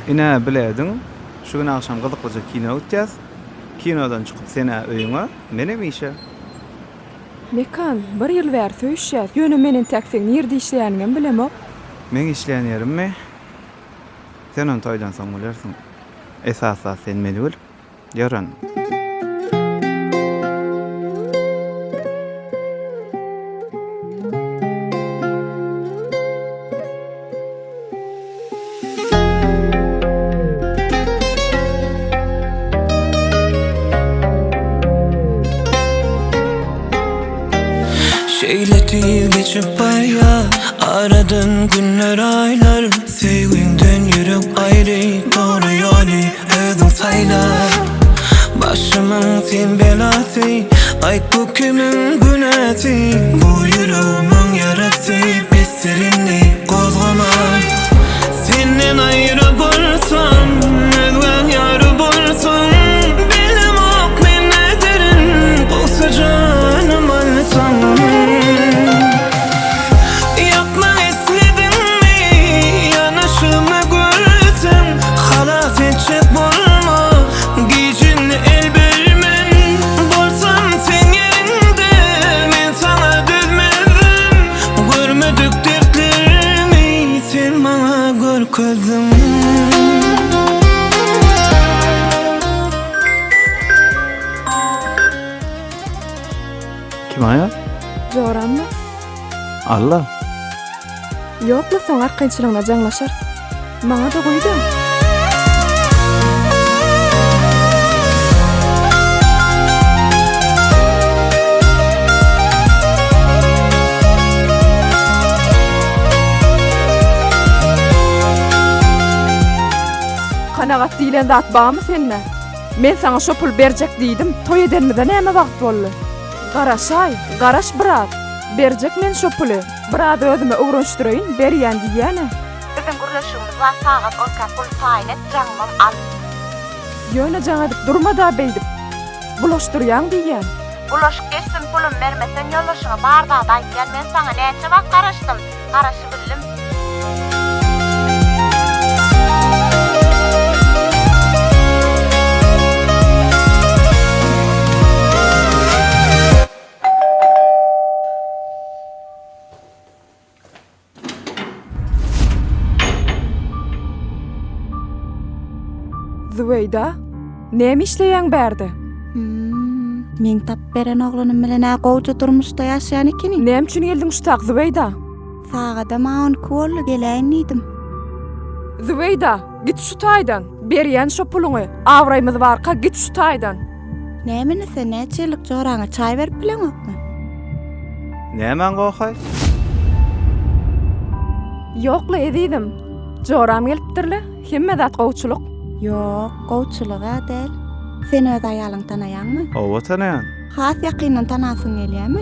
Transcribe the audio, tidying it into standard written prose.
Ine, bilediň, şu gün agşam gyzyklyja kino gitýäs. Kinodan çykyp sen-ä öýüňe, menem işe. Mekan, bir ýyl bäri söýüşýäs, ýöne men entäk seň nirde işleýäniňem bilemok. Meň işleýän ýerimmi? Sen ony toýdan soň bilersiň. Esasy zat sen meni bil. Ýör onda. Şeýle tiz geçip barýar aradan günler aýlar Söýgiňden ýürek aýry dogry ýoly özüň saýla Başymyň sen belasy aýt bu kimiň günäsi Bu ýüregimiň ýarasy besdir indi gozgama Senden aýra bolsam özgäň ýary bolsam Bilemok men näderin gowsy janym alsaň Ýakmak islediňmi ýanaşymy görseň Halas etjek bolma gijin el bermen Bolsam seň ýeriňde men saňa dözmezdim Görmedik dertlerimi sen maňa görkezdiň. Kim aýal? Jorammy? Alla. Ýokla soň arkaýynçylygyna jaňlaşarys. Maňa-da guýda. Kanagat diýlen zat barmy sende? Men saňa şo pul berjek diýdim, toý edenimize näme wagt boldy? Garaşaý, garaş biraz. Berjek men şo puly. Biraz özüme öwrenişdireýin, berýän diýýän-ä. Biziň gürleşigimiz bar sagat onka puly taýyn et jaňymam al. Ýöne jaň edip durmada beýdip. Bulaşdyrýaň diýýän. Bulaşyk geçsin pulumy bermeseň ýoldaşyňa bar zady aýtýan men saňa näçe wagt garaşdym garaşybildim. Zübeýda, näme işleýäň bärde? Hmm, meň tapyp beren oglanym bilen-ä gowja durmuşda ýaşaýan ekeniň. Näme üçin geldiň şu tak, Zübeýda? Sagadam-a on iki boldy, geläýin diýdim. Zübeýda, git şu taýdan. Berýän şo puluňy. Abraýymyz barka, git şu taýdan. Näme indi sen näçe ýyllyk joraňa çaý berip bileňokmy? Nämäň gohy? Ýok-la ezizim. Joram gelipdir-le. Hemme zat gowçulyk. Ýok, gowçulyg-a däl. Sen öz aýalyňy tanaýaňmy? Hawa tanaýan. Has ýakyndan tanasyň gelýämi?